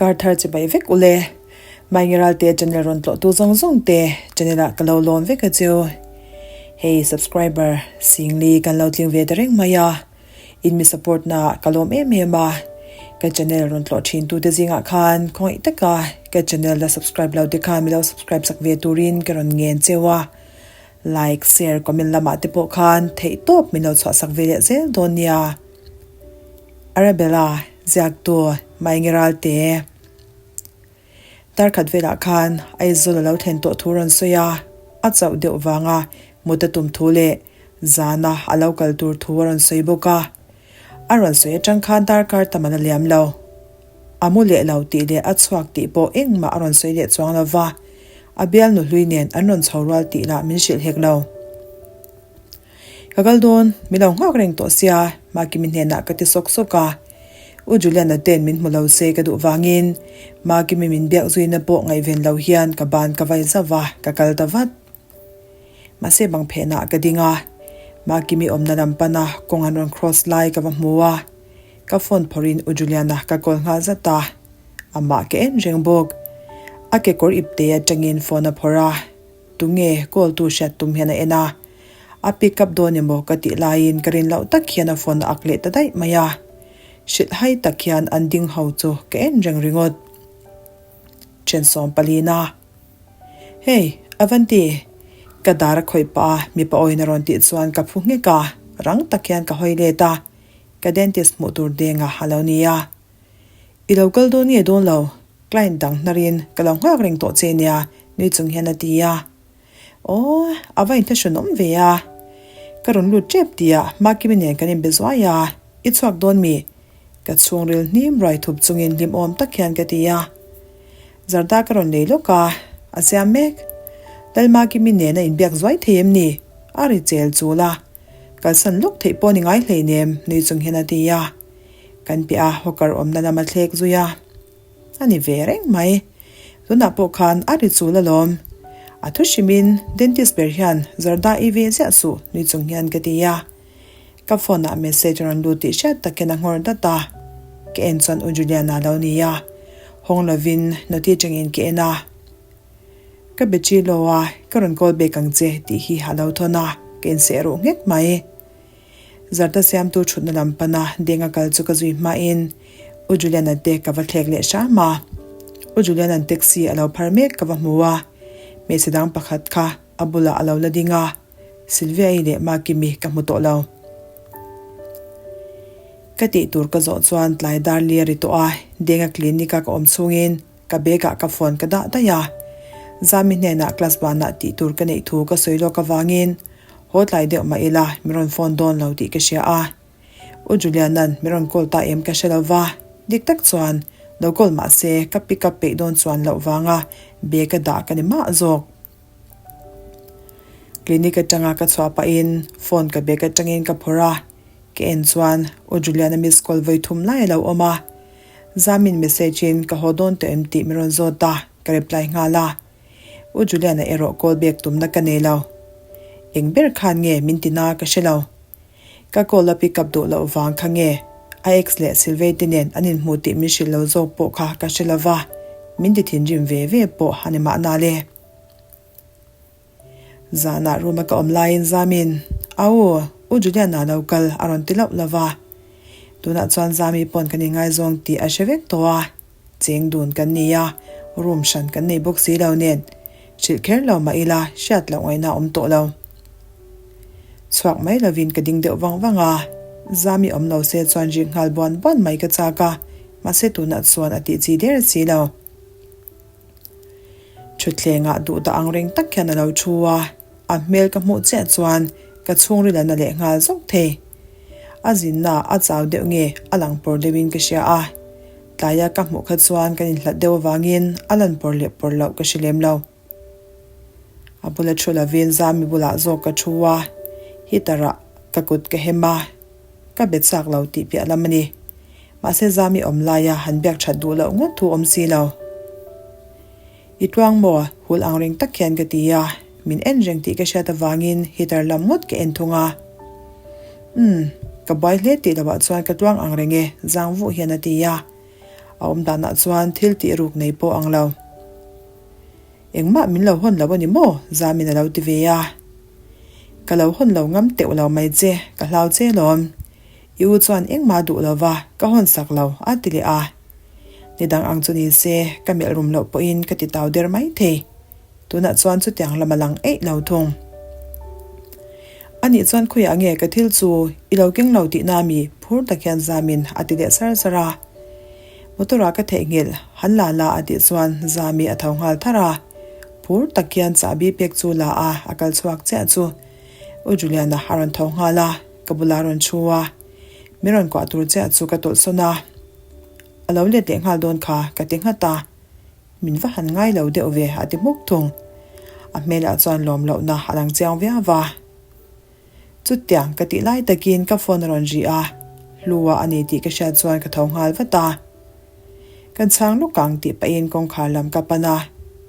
Kar thar chibai vek ule. Maingiralte channel rawn tlawhtu zawng zawng te channel ah ka lo lawm vek a cheu. Hei subscriber Singli kan lo tling ve ta reng mai a. In mi support na ah ka lawm em em a. Ka channel rawn tlawh thin tu te zingah khan khawngaih taka ka channel la subscribe lo te khan mi lo subscribe sak ve turin ka rawn ngen cheu a. Like, share, comment lamah te pawh khan theihtawp min lo chhuahsak ve leh zel dawn nia. Arabella, ziaktu, Maingi Ralte. Darkhat velah khan Aizawl a lo thlen tawh thu rawn sawi a, a chauh deuh vanga mut a tum thu leh zana a lo kal tur thu a rawn sawi bawk a. A rawn sawi atang khan darkar tam a la liam lo. A mu leh lo tih leh a chhuak tih pawh engmah a rawn sawi leh chuang lo va, a bialnu hlui nen an rawn chho rual tih lah min hrilh hek lo. Ka kal dawn, min lo nghak reng tawh sia, Makimi hnenah ka ti sawk sawk a. U Juliana ten min hmu lo se ka duh vangin Makimi min biak zuina pawh ngaihven lo hian ka ban ka vai zauh va, ka kal ta vat. Mahse bang phenah ka ding a, Makimi awmna lam pana kawng an rawn cross lai ka va hmu a. Ka phone phawrhin U Juliana ka call nghal zat a, amah ka en reng bawk. A kekawr ipte atangin phone a phawrh a, tunge call tu hriat tum hian a en a. A pick up dawn emaw ka tih laiin ka rin loh tak hian a phone a ak leh ta daih mai a. Hrilh hai tak hian an ding ho chu ka en reng ringawt. Then sawm palina. Hey, Avanti! Ka dar a khawih pah a, mipa awin a rawn tih chuan ka phu nghek a, rang tak hian ka hawi let a. Ka dentist hmuh tur denga a lo ni a. I lo kal dawn nge dawn lo? Client dang hnarin ka lo nghak reng tawh che nia, nui chung hian a ti a. Aw, a va inthlahrun awm ve a. Ka rawn lut tep tih ah Makimi nen kan inbe zuai a, I chhuak dawn mi? Ka chhungril hnim ruai thup chungin hlim awm tak hian ka ti a. Zarda ka rawn lei lawk a, a siam mek. Lalmakimi nen a inbiak zuai thei em ni? A ri chel chul a. Kalsan lawk theih pawh ni ngai hleinem, nui chung hian a ti a. Kan piah a hawker awmna lam a thlek zui a. A ni ve reng mai. Tunah pawh khan a ri chul alawm. A thu hrimin dentist ber hian Zarda i ve ziah suh, nui chung hian ka ti a. Ka phone ah message a rawn lut tih hriat takin a nghawr dat a. Ka en chuan U Juliana lo ni a. Hawng lovin noti atangin ka en a. Ka be chi lo a, ka rawn call back ang che tih hi a lo thawn a, ka inseh ruh nghet mai. Zarda siamtu thutna lam pana denga kal chu ka zui hmain U Juliana te ka va thlek leh hram a. U Juliana'n taxi a lo phar mek ka va hmu a, hmeichhe dang pakhat kha a bulah a lo la ding a, Sylvia-i leh Makimi ka hmu tawh lo. Ka tih tur ka zawh chuan tlai dar li a ri tawh a, denga clinic a ka awm chhungin Ka bag ah ka phone ka dah daih a, Zami hnenah class banah tih tur ka neih thu ka sawi lawk avangin haw tlai deuh mah ila min rawn phone dawn lo tih ka hria a. U Juliana'n min rawn call ta em ka hre lo va, dik tak chuan lo call mah se ka pick up peih dawn chuan loh vanga bag a dah ka ni mah zawk. Clinic atanga ka chhuah pahin phone ka bag atangin ka phawrh a, ka en chuan U Juliana miss call vawi thum lai a lo awm a. Zamin message in ka haw dawn tawh em tih min rawn zawt a, ka reply nghal a. U Juliana erawh call back tumna ka nei lo. Eng ber khan nge min ti na ka hre lo. Ka call a pick up duh loh vang kha nge a ex leh Sylvie te nen an inhmu tih min hrilh lo zawk pawh kha ka hre lo va, min ti thinrim ve ve pawh a ni mahna le. Zanah room a ka awm laiin Zamin, Au, U Juliana lo kal a rawn ti loh lo va. Tunah chuan Zami pawn kan inngaizawng tih a hre vek tawh a, cheng dun kan ni a, room hran kan nei bawk si lo nen hrilh kher lo mah ila hriat loh ngaihna a awm tawh lo. Chhuak mai lovin ka ding deuh vang vang a, Zami awm lo se chuan rik nghal buan buan mai ka chak a, mahse tunah chuan a tih chi der si lo. Thutthlengah duh dah ang reng tak hian a lo thu a, a hmel ka hmuh chiah chuan ka chhungril a na leh nghal zawk thei. A zinna a chau deuh nge a lang pawr deuhin ka hria a, tlaia ka hmuh kha chuan kan inhlat deuh avangin a lan pawr leh pawr loh ka hre lem lo. A bula thu lovin Zami bulah zawk ka thu a, heater ah ka kut ka hem a, ka bet chak lo tih piah lam a ni. Mahse Zami awm laia han biak that duh loh ngawt thu awm si lo. I tluang maw? Hul ang reng tak hian ka ti a, min en reng tih ka hriat avangin heater lam ngawt ka en thung a. Umm, ka buai hle tih lohah chuan ka tluang ang reng e, zang vuh hian a ti a. A awm danah chuan thil tih ruk nei pawh ang lo. Engmah min lo hawn lo a ni maw? Zamin a lo ti ve a. Ka lo hawn lo ngam teuh lo mai che, ka hlau che lawm. I u chuan engmah duh lo va, ka hawn sak lo, a ti leh a. Ni dang ang chu ni se, ka melh rum loh pawhin ka ti tau der mai thei. Tunah chuan chutiang lam a lang eih lo thung. Anih chuan khawiah nge ka thil chu i lo keng lo tihna mi phur tak hian Zamin a ti leh sar sar a. Motor ah ka theihnghilh han la la a tih chuan Zami a tho nghal thar a. Phur tak hian chahbi pek chu la a, a kal chhuak chiah chu U Juliana a rawn tho nghal a, ka bulah a rawn thu a. Min rawn kuah tur chiah chu ka tawlh sawn a. A lo let leh nghal dawn kha ka ti nghat a. Min va han ngai lo deuh ve a ti hmuk thung. A hmelah chuan lawm lohna a lang chiang viau va. Chutiang ka tih lai takin ka phone a rawn ri a, Hlua a ni tih ka hriat chuan ka tho nghal vat a. Kan chhang lawk ang tih pahin kawngkhar lam ka pan a,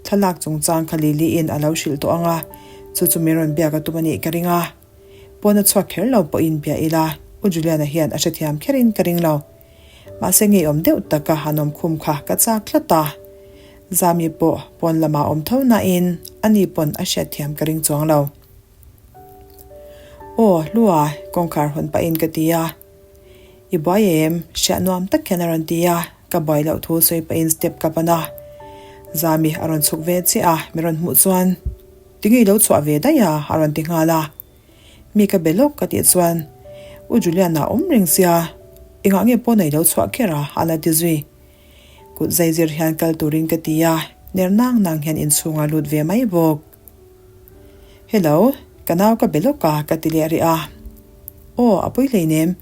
thlalak chungchang kha Lily-in a lo hrilh tawh ang a, chu chu min rawn biak a tum a nih ka ring a. Pawn a chhuak kher lo pawhin bia ila, U Juliana hian a hrethiam kherin ka ring lo. Mahse ngeiawm deuh taka han awm khum kha ka chak tlat a. Zami pawh pawn lamah awm tho nain ani pawn a hriatthiam ka ring chuang lo. Aw, Hlua, kawngkhar hawn pahin ka ti a. I buai em? Hriah nuam tak hian a rawn ti a, ka buai loh thu sawi pahin step ka pan a. Zami a rawn chhuk ve chiah a, mi rawn hmuh chuan, Tinge i lo chhuah ve daih a? a rawn ti nghal a. Mi ka be lawk ka tih chuan U Juliana awm reng sia, engah nge pawn a i lo chhuah kher a? a la ti zui. Kut zai zir hian kal turin ka ti a, ner nang nang hian inchhungah lut ve mai bawk. Hello, ka nau ka be lawk a ka ti leh rih a. Aw, a pawi hleinem.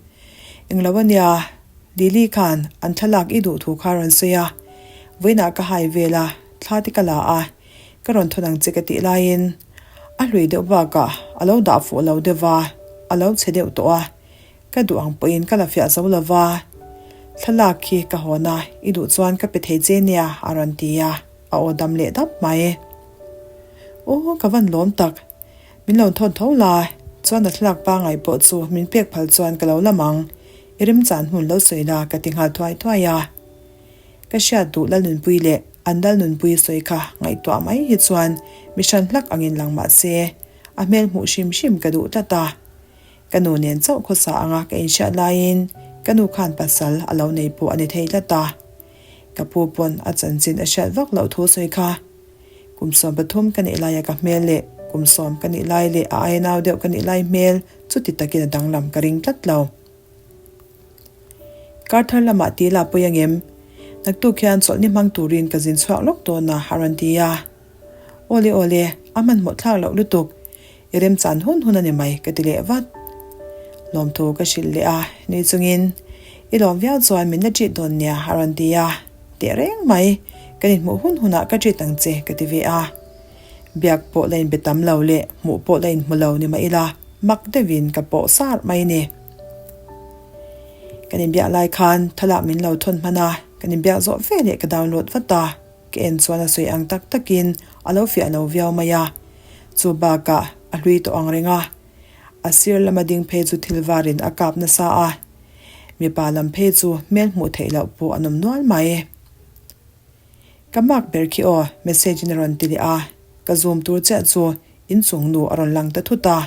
Englo a nia, Lily khan an thlalak i duh thu kha a rawn sawi a, vawiinah ka hai vel a, thla te ka la a, Ka rawn thawn ang che ka tih laiin a hlui deuh bakah a lo dah fuh lo deuh va, a lo chhe deuh tawh a, ka duh ang pawhin ka la fiah zo lo va, thlalak khi ka hawn a, i duh chuan ka pe thei che nia a rawn ti a, a aw dam leh dap mai. Aw ka van lawm tak, min lo thawn tho la, chuan a thlalak pangai pawh chu min pek phal chuan ka lo lam ang, i remchan hmun lo sawi la ka ti nghal thuai thuai a. Ka hriat duh Lalnunpui leh an Lalnunpui sawi kha ngaihtuah mai hi chuan mi hran hlak angin lang mah se, a hmel hmuh hrim hrim ka duh tlat a. Ka nu nen chauh khawsa anga ka inhriat laiin ka nu khan pasal a lo nei pawh a ni thei tlat a. Ka pu pawn a chanchin a hriat vak loh thu sawi kha kum 13 ka nih laia ka hmel leh kum sawm ka nih lai leh a aia nau deuh ka nih lai hmel chuti takin a danglam ka ring tlat lo. Kar thar lamah ti la pawi angem? Naktuk hian chawlhni hmang turin ka zin chhuak lawk dawn a, a rawn ti a. Awle awle, a hmanhmawh thlak loh lutuk. I remchan hun hun a ni mai, ka ti leh vat. Lawmthu ka hrilh leh a, nui chungin, I lawm viau chuan min la ṭit dawn nia, a rawn ti a. Teh reng mai, kan inhmuh hun hunah ka ṭit ang che, ka ti ve a. Biak pawh la inbe tam lo leh hmuh pawh la inhmu lo ni mah ila, mak deuhin ka pawh sar mai ni. Kan inbiak lai khan thlalak min lo thawn hman a, kan inbiak zawh ve leh ka download vat a, ka en chuan a sawi ang tak takin a lo fiah lo viau mai a. Chu bakah a hlui tawh ang reng a, a sir lama ding phei chu thil varin a kap nasa a, mipa lam phei chu hmel hmuh theih loh pawh an awm nual mai. Ka mark ber khi aw, message in a rawn ti leh a, ka zoom tur chiah chu inchung nu a rawn lang ta thut a.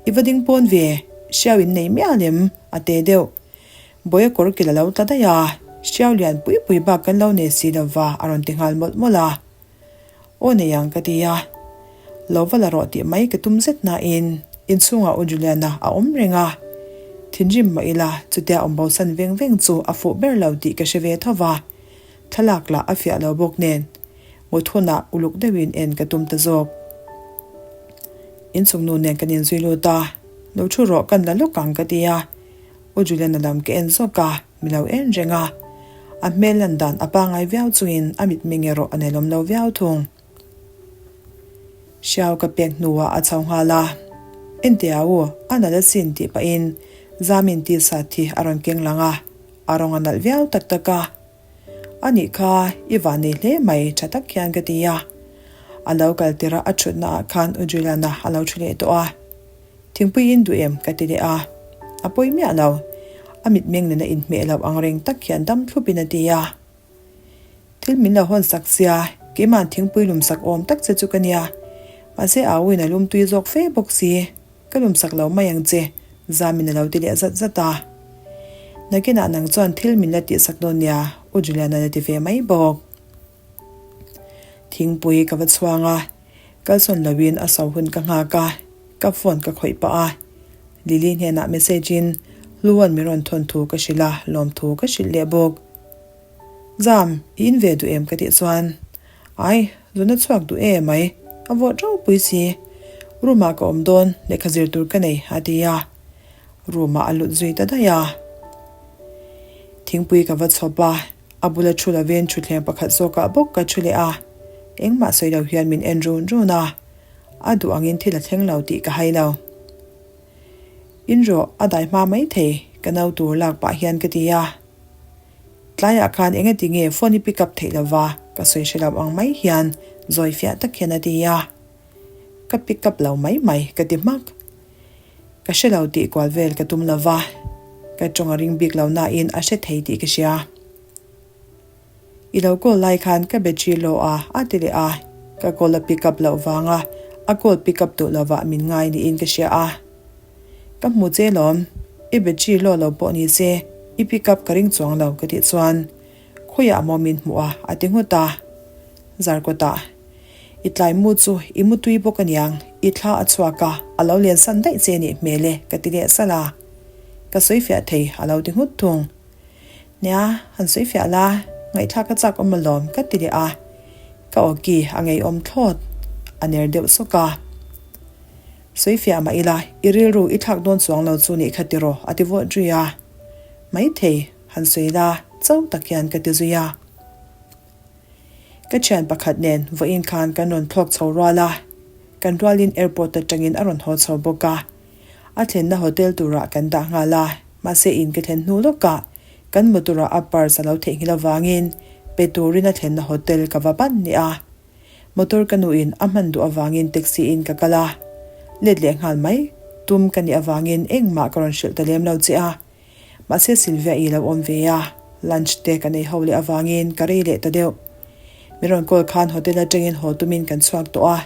I va ding pawn ve, hriau in nei mial em? a te deuh. Bawia kawr kil a lo tla daih a, hriau lian pui pui bak kan lo nei si lo va a rawn ti nghal mawlh mawlh a. Aw nei ang ka ti a. Lo va la rawh tih mai ka tum zet nain inchhungah U Juliana a awm reng a. Thinrim mah ila chutia awm bosan veng veng chu a fuh ber lo tih ka hre ve tho va. Thlalak lah a fiah lo bawk nen mut hunah uluk deuhin en ka tum ta zawk. Inchung nu nen kan inzui lut a, lo thu rawh kan la lawk ang ka ti a, U Juliana lam ka en zawk a, mi lo en reng a. A hmel lan dan a pangai viau chungin a mitmeng erawh a nelawm lo viau thung. Hriau ka pek hnuah a chho nghal a, Entia u, a nalh asin tih pahin Zamin tisa thi a rawn keng lang a, a rawng a nalh viau tak tak a. A nih kha, i van nei hle mai tha tak hian ka ti a. A lo kal tirh a a thutna ah khan U Juliana a lo thu leh tawh a. Thingpui in duh em? ka ti leh a. A pawi miah lo. A mitmeng nena inhmeh loh ang reng tak hian dam thlup in a ti a. Thil min lo hawn sak sia, keima'n thingpui lum sak awm tak che chu ka nia. Mahse au in a lum tui zawk fe bawk si. Ka lum sak lo mai ang che, Zamin a lo ti leh zat zat a. Nakinah nang chuan thil min la tih sak dawn nia, U Juliana la ti ve mai bawk. Thingpui ka va chhuang a, kalsawn loin a so hun ka nghak a, ka phone ka khawih pah a. Lily hnenah message in Hluan min rawn thawn thu ka hrilh a, lawmthu ka hrilh leh bawk. Zam, i in ve duh em ka tih chuan, Ai, zun a chhuak duh e mai, a vawt ropui si. Room ah ka awm dawn, lehkha zir tur ka nei, a ti a. Room ah a lut zui ta daih a. Thingpui ka va chhawp a, a bula thu lovin thutthleng pakhat zawkah bawk ka thu leh a. Engmah sawi lo hian min en run run a, a duh angin thil a thleng lo tih ka hai lo. In rawh, a dai hma mai thei, ka no tur lak pah hian ka ti a. Tlaiah khan eng ati nge phone i pick up theih lova ka sawi hre lo ang mai hian zawi fiah tak hian a ti a. Ka pick up lo mai mai ka ti hmak. Ka hre lo tih kual vel ka tum lova, ka tawng a ring bik lo nain a hre thei tih ka hria. I lo call lai khan ka battery low a a ti leh a, ka call a pick up loh vanga a call pick up duh lovah min ngai niin ka hria a. Ka hmu che lawm, i battery low lo pawh ni se i pick up ka ring chuang lo ka tih chuan khawiah maw min hmuh a a ti nghut a. Zarkawtah, I tlai mu chu i mu tui bawk aniang, i thla a chhuak a, a lo len san daih che nih hmel e ka ti leh salh a. Ka sawi fiah thei a lo ti nghut thung. Nia, han sawi fiah la, ngaihthlak a chak awm alawm ka ti leh a, ka awki a ngeiawm thlawt, a ner deuh sawk a. Sawi fiah mah ila, i rilru i thlak dawn chuang lo chu nih kha tiraw a ti vawt zui a. Maithei, han sawi la, cho tak hian ka ti zui a. Ka thian pakhat nen vawiin khan kan rawn thlawk chho rual a, kan rualin airport atangin a rawn haw chho bawk a. A thlenna hotel turah kan dah nghal a, mahse in ka thlen hnu lawkah kan motor-ah a purse a lo theihnghilh avangin pe turin a thlenna hotel ka va ban leh a. Motor ka nuin a hman duh avangin taxi in ka kal a, let leh nghal mai tum ka nih avangin engmah ka rawn hrilh ta lem lo che a. Mahse Sylvia i lo awm ve a, lunch te ka nei ho leh avangin ka rei leh ta deuh. Min rawn call khan hotel atangin haw tumin kan chhuak tawh a.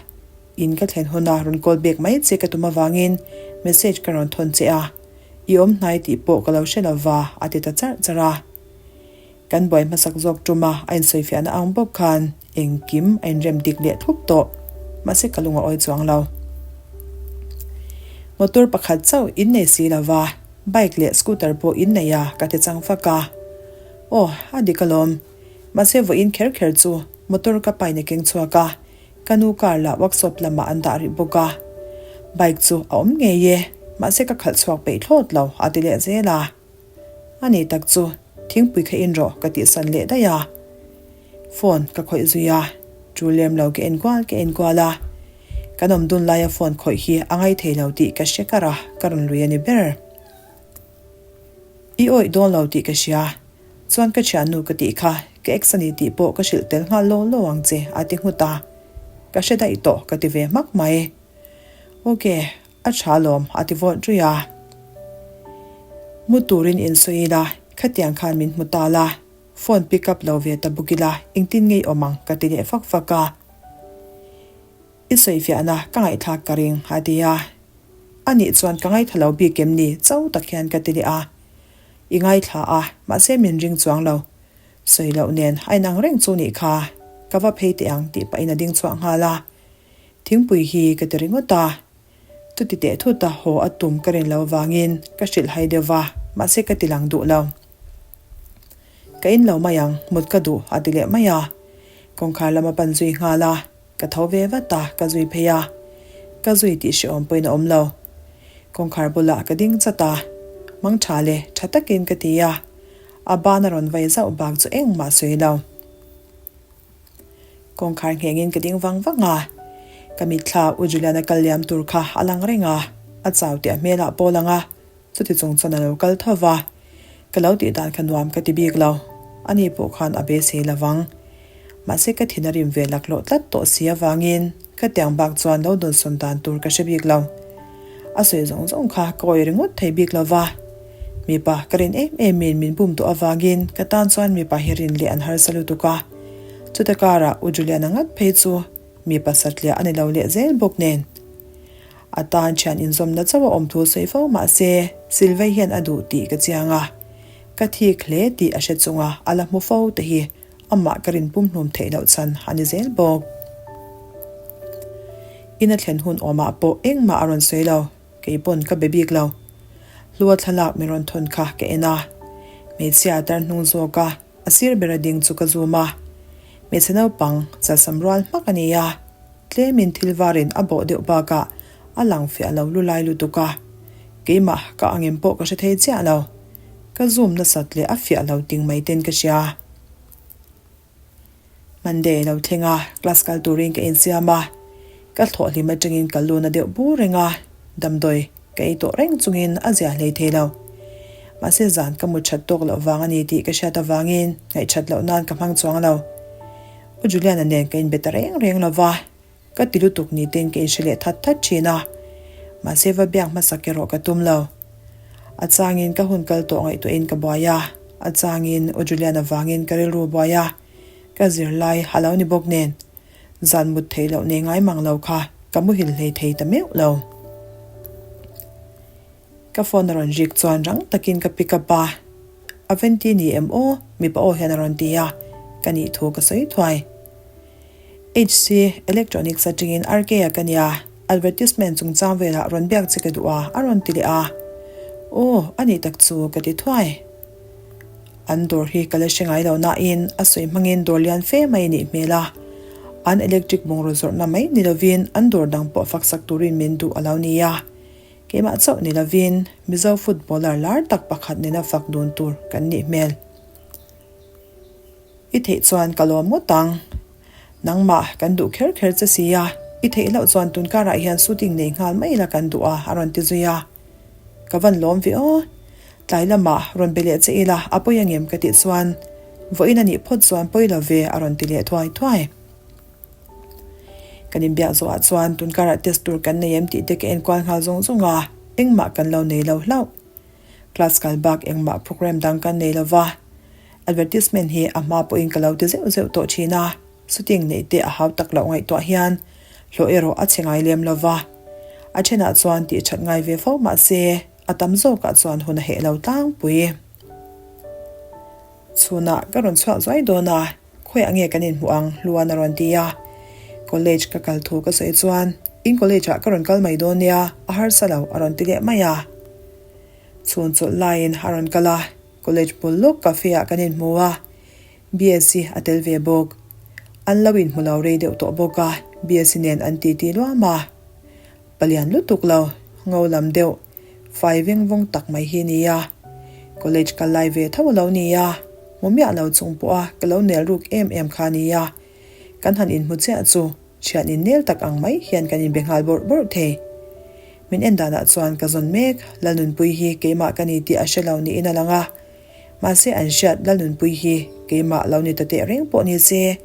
In ka thlen huna rawn call back mai che ka tum avangin message ka rawn thawn che a, i awm hnai tih pawh ka lo hre lova a ti ta charh charh a. Kan buai hmasak zawk tuma a insawifiahna ang bawk khan engkim a inrem dik leh thlup tawh, mahse ka lung a awi chuang lo. Motor pakhat chauh in nei si lova, bike leh scooter pawh in nei a ka ti chang fak a. Aw, a dik alawm. Mahse vawiin kher kher chu motor ka pain a keng chhuak a, Ka nu car lah workshop lamah an dah rih bawk a, bike chu a awm ngei e, mahse ka khalh chhuak peih thlawt lo a ti leh zel a. A ni tak chu thingpui kha in rawh ka tihsan leh daih a. Phone ka khawih zui a, tul lem lo ka en kual ka en kual a. Kan awm dun laia phone khawih hi a ngai thei lo tih ka hre kar a, ka rawn lui a ni ber. I awih dawn lo tih ka hria. Chuan ka thiannu ka tih kha, ka ex a ni tih pawh ka hrilh tel nghal law law ang che a ti nghut a. Ka hre daih tawh ka ti ve hmak mai. Ok, a tha lawm a ti vawt ruih a. Mu turin insawi ila, khatiang khan min hmu ta la, phone pick up lo ve ta bawk ila engtin ngei awm ang ka ti leh fak fak a. I sawifiahna ka ngaihthlak ka ring a ti a. A nih chuan ka ngaithla lo bik em ni cho tak hian ka ti leh a. I ngaithla a, mahse min ring chuang lo. Sawi loh nen a inang reng chu nih kha, ka va phei teh ang tih pahin a ding chhuah nghal a. Thingpui hi ka ti ringawt a. Chuti teh thut a haw a tum ka rin lo vangin ka hrilh hai deuh va, mahse ka ti lang duh lo. Ka in lo mai ang, mut ka duh a ti leh mai a. Kawngkhar lam a pan zui nghal a. Ka tho ve vat a, ka zui phei a. Ka zui tih hrehawm pawhin a awm lo. Kawngkhar bulah ka ding chat a, Mang tha le, tha takin ka ti a. A ban a rawn vai zauh bak chu engmah sawi lo. Kawngkhar nghengin ka ding vang vang a. Ka mitthla U Juliana kal liam tur kha a lang reng a, a chau tih a hmelah pawh a lang a. Chuti chung chuan a lo kal tho va, ka lo tih dan kha nuam ka ti bik lo. Ani pawh khan a beisei lo vang. Mahse ka thin a rim ve laklawh tlat tawh si avangin ka tiang bak chuan lo dawnsawn dan tur ka hre bik lo. A sawi zawng zawng kha ka awih ringawt thei bik lo va. Mipa ka rin em emin min bum duh avangin ka tan chuan mipa hi rin leh an harsa lutuk a. Chuta karah U Juliana ngat phei chu mipa satliah a ni lo leh zel bawk nen. A tan thian inzawmna chauh a awm thu sawi fo mah se Silvei hian a duh tih ka chiang a, ka thik hle tih a hre chunga a la hmu fo te hi amah ka rin pumhlum theih loh chhan a ni zel bawk. Ina thlen hun awmah pawh engmah a rawn sawi lo. Kei pawn ka be bik lo. Hlua thlalak min rawn thawn kha ka en a. Hmeichhia a tar hnung zawk a, a sir bera ding chu ka zoom a. Hmeichhe naupang chalsam rual hmak a ni a. Tlemin thil varin a bawh deuh bakah a lang fiah lo lu lai lutuk a. Keimah ka angem pawh ka hre thei chiah lo. Ka zoom nasat leh a fiah lo ting mai ten ka hria. Monday lo thleng a, class kal turin ka insiam a, ka thlawh hlim atangin ka lu na deuh bur reng a, damdawi ka ei tawh reng chungin a zia hlei thei lo. Mahse zan ka mut that tawk loh vang a ni tih ka hriat avangin ngaihchat loh nan ka hmang chuang lo. U Juliana nen ka inbe ta reng reng lo va. Ka ti lutuk ni ten ka inhre leh that that thin a, mahse va biak hmasak erawh ka tum lo. A changin ka hun kal tawh ngaihtuahin ka buai a, a changin U Julian avangin ka rilru buai a, ka zirlai a lo ni bawk nen zan mut theih loh nei ngai mang lo kha ka muhil hlei thei ta meuh lo. Ka phone a rawn rik chuan rang takin ka pick up a, Aventi ni em aw? Mipa aw hian a rawn ti a, ka nih thu ka sawi thuai. HC Electronics atangin RK-a ka nia, advertisement chungchang velah rawn biak che ka duh a, a rawn ti leh a. Aw, a nih tak chu ka ti thuai. An dawr hi ka la hre ngai lo nain a sawi hmangin dawr lian fe mai a nih hmel a. An electric bungraw zawrhna mai ni lovin an dawr dang pawh faksak turin min duh a lo ni a. Keimah chauh ni lovin Mizo footballer lar tak pakhat nena fak dun tur kan nih hmel. I theih chuan ka lawm ngawt ang. Nangmah kan duh kher kher che si a, i theih loh chuan tun karah hian shooting nei nghal mai la kan duh a, a rawn ti zui a. Ka van lawm ve aw. Tlai lamah rawn be leh che ila a pawi angem ka tih chuan vawiin a nih phawt chuan pawi lo ve a rawn ti leh thuai thuai. Kan inbiak zawhah chuan tun karah test tur kan nei em tih te ka enkual nghal zawng zawng a, engmah kan lo nei lo hlauh. Class kal bak engmah program dang kan nei lova, advertisement hi a hma pawhin ka lo ti zeuh zeuh tawh thin a, shooting neih te a hau tak loh ngaihtuah hian hlawh erawh a chhe ngai lem lova. A thenah chuan tih that ngai ve fo mah se a tam zawkah chuan hun a heh lo tlangpui. Chhunah ka rawn chhuak zuai dawn a, khawiah nge kan inhmuh ang Hluan a rawn ti a. College ka kal thu ka sawi chuan, In college ah ka rawn kal mai dawn nia, a harsa lo a rawn ti leh mai a. Chhun chawlh laiin a rawn kal a, college bul lawk cafe ah kan inhmu a, BSc a tel ve bawk. An lo inhmu lo rei deuh tawh bawk a, BSc nen an titi luam a. Palian lutuk lo, ngo lam deuh, fai veng vawng tak mai hi nia. College kal lai ve tho a lo nia, hmu miah lo chung pawha ka lo nel ruk em em kha nia. Kan han inhmu chiah chu thian innel tak ang mai hian kan inbe nghal bawrh bawrh thei. Min en danah chuan ka zawn mek, Lalnunpui hi keimah ka ni tih a hre lo niin a lang a. Mahse an hriat Lalnunpui hi keimah lo ni ta teh reng pawh ni se,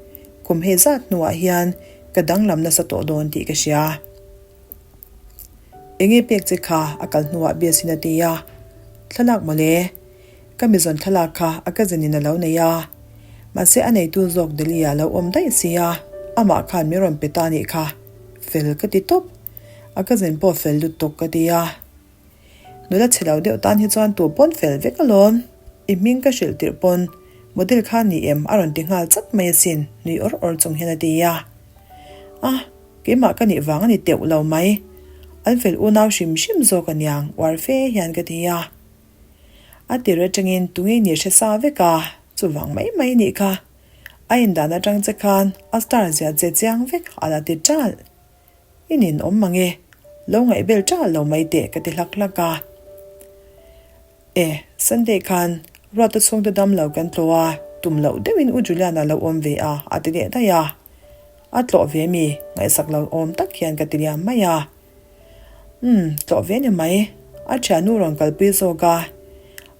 kum hei zat hnuah hian ka danglam nasa tawh dawn tih ka hria. Enge pek che kha a kal hnuah biasin a ti a, Thlalak mawle, ka mizawn thlalak kha a cousin in a lo nei a, mahse a neitu zawk Delhi ah lo awm daih si a, amah khan min rawn pe ta nih kha, fel ka ti tawp, a cousin pawh fel lutuk ka ti a. Nula chhe lo deuh tan hi chuan tu pawn fel vek alawm. I hming ka hrilh tirh pawn model kha ni em a rawn ti nghal chat mai asin nui awr awr chung hian a ti a. A, keimah ka nih vang a ni teuh lo mai. An fel unau hrim hrim zawk aniang uar fe hian ka ti a. A tir atangin tunge ni hre sa vek a, chuvang mai mai nih kha. A indan atang che khan a star zia che chiang vek a la ti ṭalh. I nin awm mang e, lo ngaih bel ṭalh lo mai teh ka ti hlak hlak a. E, Sunday khan Ruata chhungte dam lo kan tlawh a, tum loh deuhin U Juliana lo awm ve a, a ti leh daih a. A tlawh ve mi, ngaihsak lo awm tak hian ka ti liam mai a. Umm, tlawh ve ni mai, a thiannu rawn kalpui zawk a.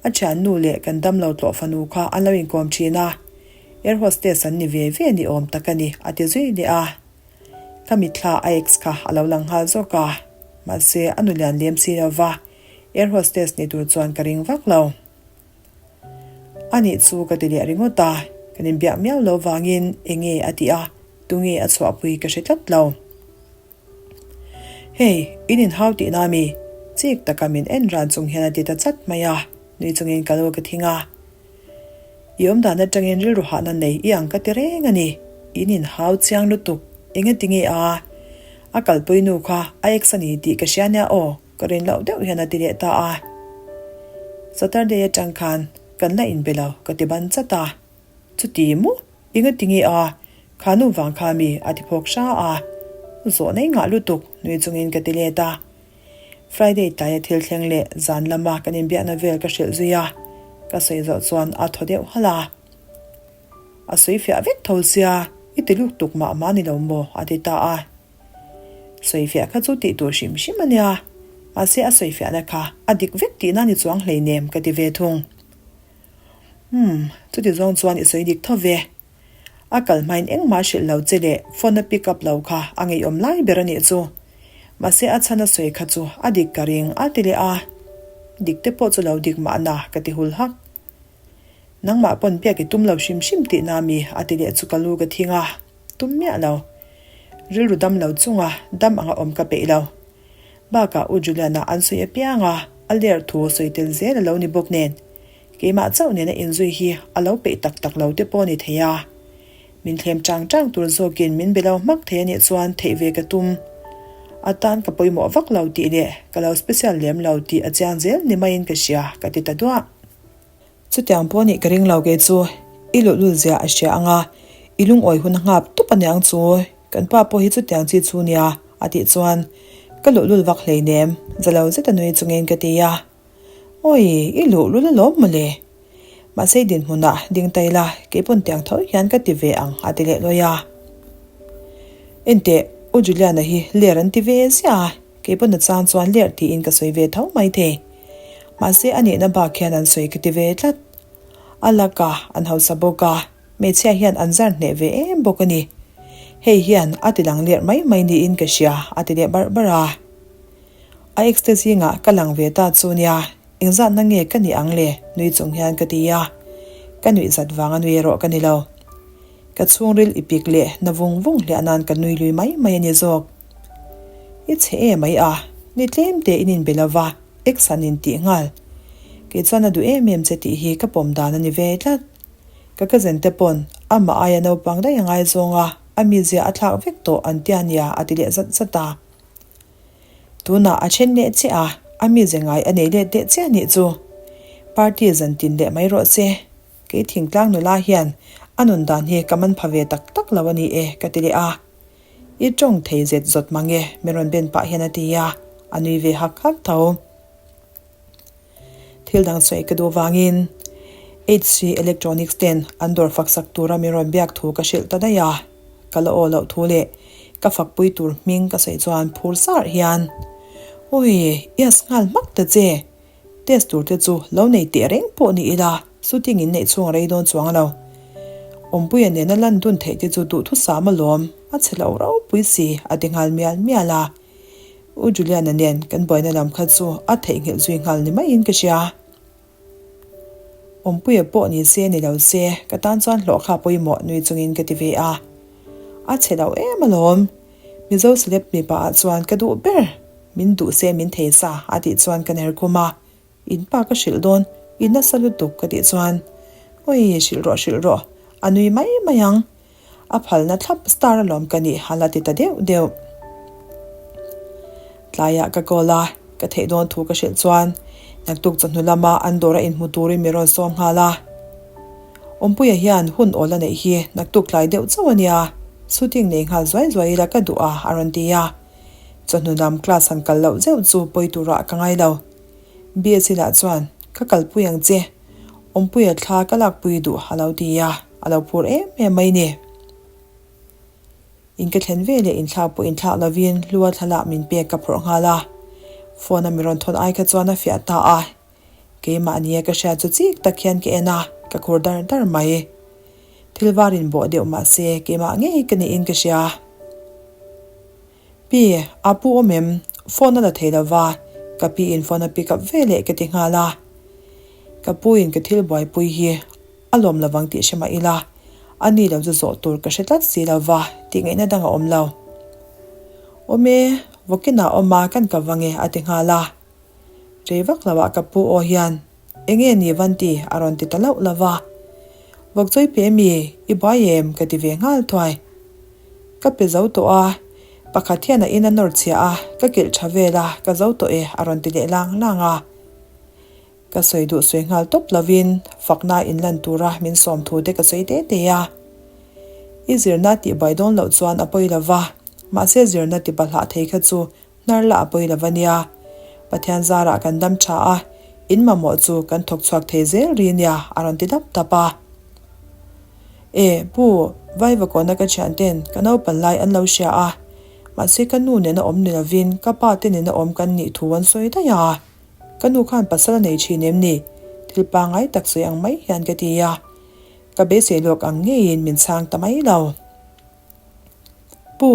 A thiannu leh kan dam lo tlawh fanu kha an lo inkawm thin a, air hostess an ni ve ve ni awm tak a ni, a ti zui leh a. Ka mitthla a ex kha a lo lang nghal zawk a, mahse a nu lian lem si lova air hostess ni tur chuan ka ring vak lo. A nih chu ka ti leh ringawt a, Kan inbiak miau lo vangin enge a tih a, tunge a chhuahpui ka hre tlat lo. Hei, in inhau tihna mi? Chik taka min en ran chung hian a ti ta chat mai a, nui chungin ka lo ka thing a. I awmdan atangin rilru hahna nei i ang ka ti reng a ni. In inhau chiang lutuk, engati nge a? A kalpui nu kha a ex a ni tih ka hria nia aw, ka rin loh deuh hian a ti leh ta a. Saturday atang khan kan la inbe lo ka ti ban chat a. Chuti maw? Engati nge a? Kha nu vang kha mi a ti phawk hra a. Zawh nei ngah lutuk nui chungin ka ti let a. Friday tlaia thil thleng leh zan lama kan inbiakna vel ka hrilh zui a, ka sawi zawh chuan a thaw deuh halh a. A sawi fiah vek tho sia, i ti luk tuk mah mah ni lo maw? a ti ta a. Sawi fiah kha chu tih tur hrim hrim a nia, mahse a sawi fiahna kha a dik vek tihna ni chuang hleinem ka ti ve thung. Umm, chuti zawng chuan i sawi dik tho ve. A kal hmain engmah hrilh lo che leh phone a pick up lo kha a ngeiawm lai ber a nih chu. Mahse a chhan a sawi kha chu a dik ka ring a ti leh a. Dik te pawh chu lo dik mahna ka ti hul hak. Nangmah pawn biak i tum lo hrim hrim tihna mi a ti leh chu ka lu ka thing a, tum miah lo. Rilru dam lo chunga dam anga awm ka peih lo. Bakah U Juliana an sawi apiang a, a ler thu sawi tel zel a lo ni bawk nen. Keimah chauh nena inzui hi a lo peih tak tak lo te pawh a ni thei a. Min thlem chang chang tur zawkin min be lo hmak thei a nih chuan theih ve ka tum. A tan ka pawimawh vak lo tih leh ka lo special lem lo tih a chiang zel ni maiin ka hria ka ti ta duah. Chutiang pawh nih ka ring lo kei chu i luhlul zia a hria ang a, i lungawi hun a nghap tup aniang chu kan pa pawh hi chutiang chi chu nia a tih chuan ka luhlul vak hleinem za lo zeta nui chungin ka ti a. Awi, i luh lul alawm mawle. Mahse i dinhmunah ding ta ila, keipawn tiang tho hian ka ti ve ang a ti leh lawi a. Enteh, U Juliana hi ler an ti ve ziah a, keipawn a chang chuan ler tiin ka sawi ve tho mai thei. Mahse a nihna bak hian an sawi ka ti ve tlat. A laka an hausa bawk a, hmeichhia hian an zar hneh ve em bawk a ni. Hei hian a ti lang ler mai mai niin ka hria a ti leh barh barh a. A ex te zingah ka lang ve ta chu nia, engzatna nge ka nih ang le? nui chung hian ka ti a, ka nuih zat vanga nui erawh ka ni lo. Ka chhungril i pik leh na vung vung hliah nan ka nui lui mai mai a ni zawk. I chhe e mai a, ni tlem te in inbe lo va, ex han in tih nghal. Kei chuan a duh em em che tih hi ka pawm dan a ni ve tlat. Ka cousin te pawn amah aia naupang daih a ngaizawng a, a mizia a thlak vek tawh an tia nia a ti leh zat zat a. Tunah a then leh chiah a, a mize ngai a nei let leh chiah nih chu. Party zan tin leh mai rawh se. Kei thingtlang nula hian a nun dan hi ka man pha ve tak tak lo a ni e ka ti leh a. I tawng thei zet zawt mang e min rawn ben pah hian a ti a, a nui ve hak hak tho. Thil dang sawi ka duh vangin HC Electronics ten an dawr fak sak tura min rawn biak thu ka hrilh ta daih a, ka la aw loh thu leh ka fakpui tur hming ka sawi chuan phur sar hian Awi, yes nghal hmak ta che, test tur te chu lo nei teh reng pawh ni ila shooting in neih chhung a rei dawn chuang lo. Awmpuia nena lan dun theih te chu duhthusam alawm, a chhe lo ropui si a ti nghal mial mial a. U Juliana nen kan buaina lam kha chu a theihnghilh zui nghal ni maiin ka hria. Awmpuia pawh ni se ni lo se ka tan chuan hlawh kha pawimawh nui chungin ka ti ve a. A chhe lo em alawm. Mizo celeb mipa ah chuan ka duh ber. Min duh se min thei sa a tih chuan ka ner khum a. In pa ka hrilh dawn, i nasa lutuk ka tih chuan, Awi, hrilh rawh, hrilh rawh, a nui mai mai ang. A phalna thlap star alawm ka nih a la ti ta deuh deuh. Tlaiah ka call a, ka theih dawn thu ka hrilh chuan naktuk chawhnu lama an dawr a inhmu turin min rawn sawm nghal a. Awmpuia hian hun awl a neih hi naktuk tlai deuh chauh a nia, shooting nei nghal zuai zuai ila ka duh a a rawn ti a. Chawhnu lam class han kal loh zeuh chu pawi turah ka ngai lo. BSc lah chuan, Ka kalpui ang che, Awmpuia thla ka lakpui duh a lo ti a, a lo phur em em mai ni. In ka thlen ve leh inthlak pawh inthlak lovin Hlua thlalak min pek ka phawrh nghal a, phone a mi rawn thawn ai kha chuan a fiah ta a. Keimahnia ka hriat chu chik tak hian ka en a, ka khur dar dar mai. Thil var in bawh deuh mah se keimah ngei ka niin ka hria. Pi, a pu awm em? Phone a la thei lo va, ka pi in phone a pick up ve leh ka ti nghal a. Ka pu in ka thil buaipui hi a lawm lovang tih hre mah ila. A ni lo chu zawh tur ka hre tlat si lo va, tih ngaihna dang a awm lo. Awm e, vawkinah awm a kan ka vang e a ti nghal a. Rei vak lo ah ka pu aw hian Enge ni Vanti a rawn ti ta loh lo va. Vawk chawi pe mi, i buai em ka ti ve nghal thuai. Ka pe zo tawh a, pakhat hian a in a nawr chhia a, ka kilh tha vel a, ka zo tawh e a rawn ti leh lang lang a. Ka sawi duh sawi nghal tawp lovin fakna in lan tura min sawm thu te ka sawi te te a. I zirna tih buai dawn loh chuan a pawi lo va, mahse zirna ti bahlah thei kha chu hnar lah a pawi lo va nia. Pathian zarah kan dam tha a, in mamawh chu kan thawk chhuak thei zel ri nia a rawn ti dap dap a. E, pu, Vaivakawna ka thian ten ka naupan lai an lo hria a, mahse ka nu nena awm ni lovin ka pa te nena awm kan nih thu an sawi daih a. Ka nu khan pasal a nei thin em ni? Thil pangngai tak sawi ang mai hian ka ti a. Ka beisei lawk ang ngeiin min chhang ta mai lo. Pu,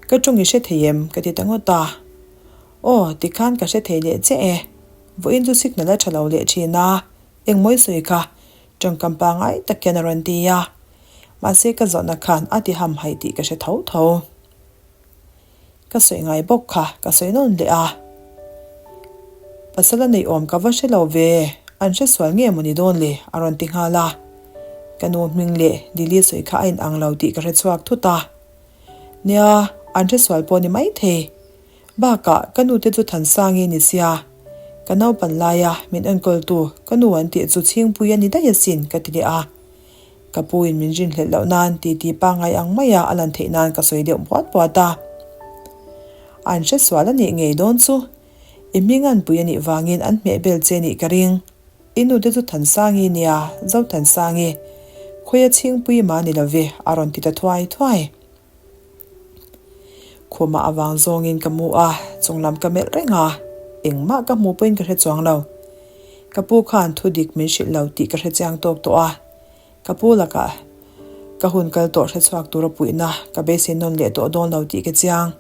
ka tawng i hre thei em? ka ti ta ngawt a. Aw, tikhan ka hre thei leh che e. Vawiin chu signal a tha lo leh thin a, engmawi sawi kha tawngkam pangngai tak hian a rawn ti a. Mahse ka zawhna khan a ti hamhaih tih ka hre tho tho. Ka sawi ngai bawk kha ka sawi nawn leh a. Pasal a neih awm ka va hre lo ve, an hre sual nge maw ni dawn le a rawn ti nghal a. Ka nu hming leh Lily sawi kha a inang lo tih ka hre chhuak thut a. Nia, an hre sual pawh ni maithei. Bakah ka nu te chu Thansangi ni sia, ka naupan laia min enkawltu ka nu an tih chu Chhingpui a ni daih asin ka ti leh a. Ka pu in min rinhlelh loh nan titi pangngai ang maia a lan theih nan ka sawi deuh buat buat a. An hre sual a nih ngei dawn chu. I hming an pui a nih vangin an hmeh bel che nih ka ring. I nu te chu Thansangi nia, Zothansangi. Khawia chhingpui mah ni lo ve, a rawn ti ta thuai thuai. Khumah avang zawngin ka mu a, chunglam ka melh reng a, engmah ka hmuh pawhin ka hre chuang lo. Ka pu khan thu dik min hrilh lo tih ka hre chiang tawk tawh a, ka pu lakah ka hun kal tawh hre chhuak tura puihna ka beisei nawn leh tawh dawn lo tih ka chiang.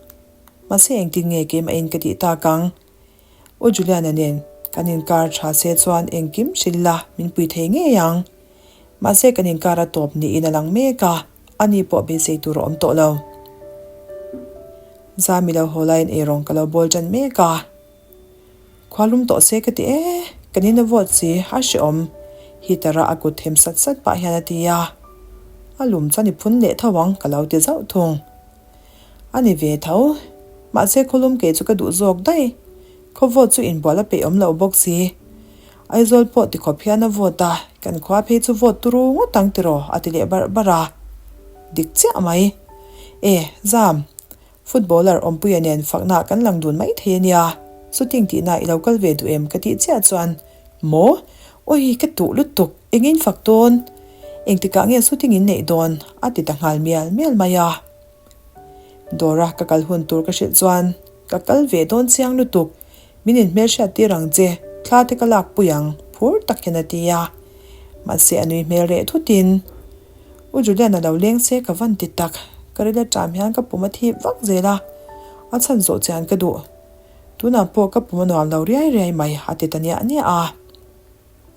Mahse engtin nge keimahin ka tih tak ang? U Juliana nen kan inkar tha se chuan engkim hrilh la min pui thei ngei ang. Mahse kan inkar a tawp niin a lang mek a, ani pawh beisei tur a awm tawh lo. Zami lo haw laiin eirawng ka lo bawl tan mek a. Khua lum tawh se ka ti e, kan in a vawt si, a hrehawm. Heater-a a kut them sat sat pah hian a ti a. A lum chuan i phun leh tho ang ka lo ti zauh thung. A ni ve tho. Mahse khawlum kei chu ka duh zawk daih. Khaw vawt chu inbual a peih awm lo bawk si. Aizawl pawh ti khawp hian a vawt a, kan khua phei chu vawt turu ngawt ang tiraw a ti leh barh barh a. Dik chiah mai. E, Zam, footballer Awmpuia nen fakna kan lang dun mai thei a nia. Shooting tihna i lo kal ve duh em ka tih chiah chuan, Maw? Awi, ka tuh lutuk, engin fak dawn? Engtikah nge shooting in neih dawn? a ti ta nghal mial mial mai a. Dawra ka kal hun tur ka hrilh chuan ka kal ve dawn chiang lutuk, min inhmelhriat tir ang che, thla te ka lak pui ang, phur tak hian a ti a. Mahse a nui hmel reh thutin, U Julian a lo leng se ka van ti tak, ka ril aṭam hian ka pum a thip vak zel a, a chhan zawh chian ka duh. Tunah pawh ka pum a nuam lo riai riai mai a ti ta niah niah a.